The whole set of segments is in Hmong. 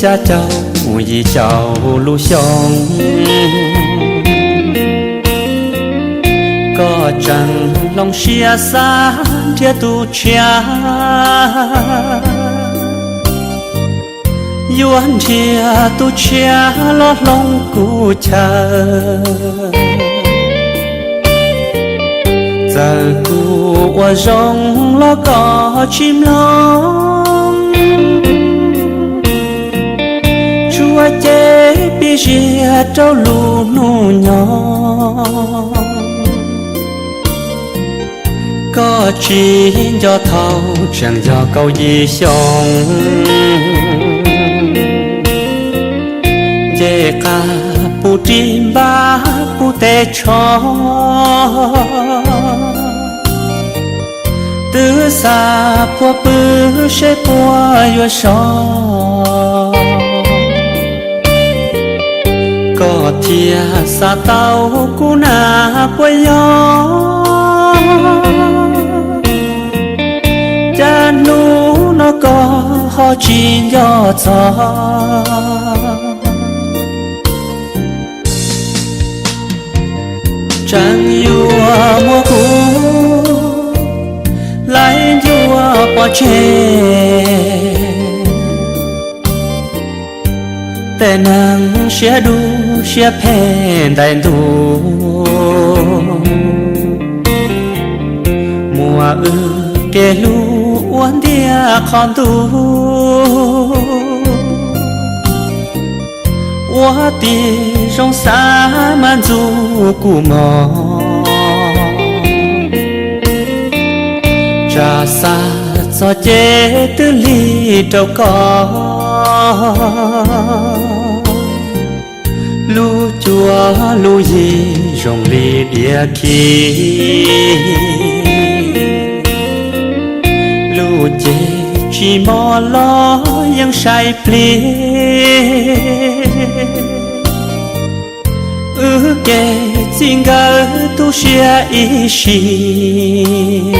Xya caum yim caum lub xyoo, koj tseem hloov siab xav nrhiav tus tshiab, yuav nrhiav tus tshiab los hloov kuv chaw. Txawm kuv ua zoo los koj tsis mloog, tsuas ces pib ziag rau lub hnub nyoog. Koj tsis nco thaum tseem yog kaum yim xyoo, nce qab puv ris npab puv teb tsho, twb xav puag pw seb puas yuav so. Koj thiaj xav tau kuv na puas yog? Cas hnub no koj ho tsis nco txog? Tseem yuav muab kuv laib ncuav pov tseg, tej neeg siab dub siab phem ntais ntuj, muab wb kev hlub ua ntiag qhov ntuj. Ua tib zoo xav mas ntxub kuv mog, tsam xav txog ces twb lig rau koj. Lub cuab lub yig zoo li diav khib, lub cev tsis mos los yeej sai plig. Wb kev txij nkawm tu siab ib sim,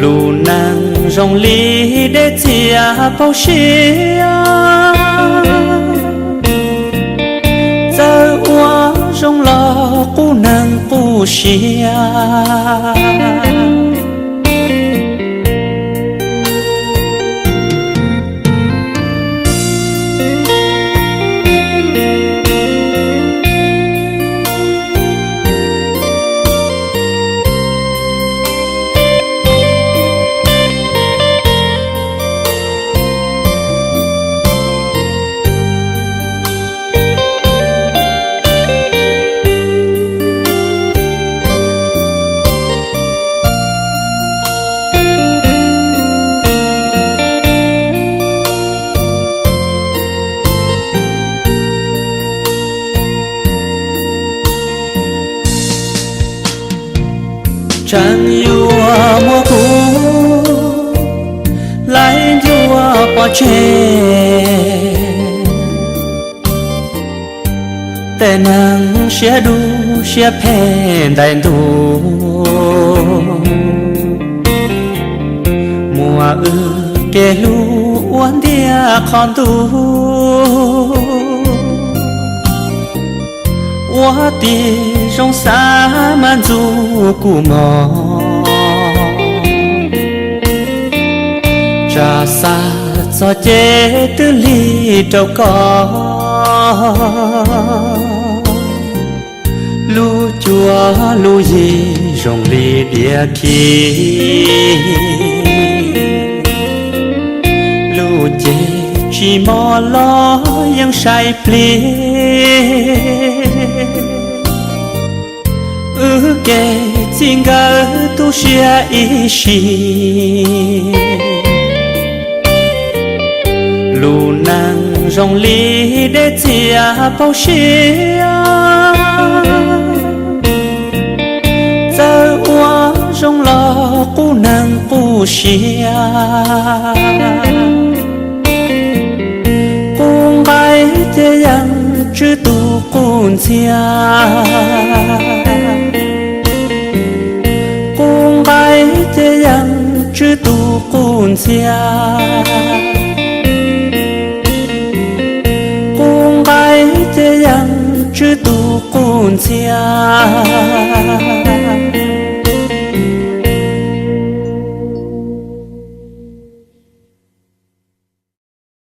lub neej zoo li dej txias paug siab, txawm ua zoo los qub neeg qub siab. Tseem yuav muab kuv laib ncuav pov tseg, tej neeg siab dub siab phem ntais ntuj, muab wb kev hlub ua ntiag qhov ntuj. Ua tib zoo xav mas ntxub kuv mog, tsam xav txog ces twb lig rau koj. Lub cuab lub yig zoo li diav khib, lub cev tsis mos los yeej sai plig. Wb kev txij nkawm tu siab ib sim, lub neej zoo li dej txias paug siab, txawm ua zoo los qub neeg qub siab. Qub nqaij ces yeej tswj tus qub ntxhiab, qub nqaij ces yeej tswj tus qub ntxhiab. ntxhiab.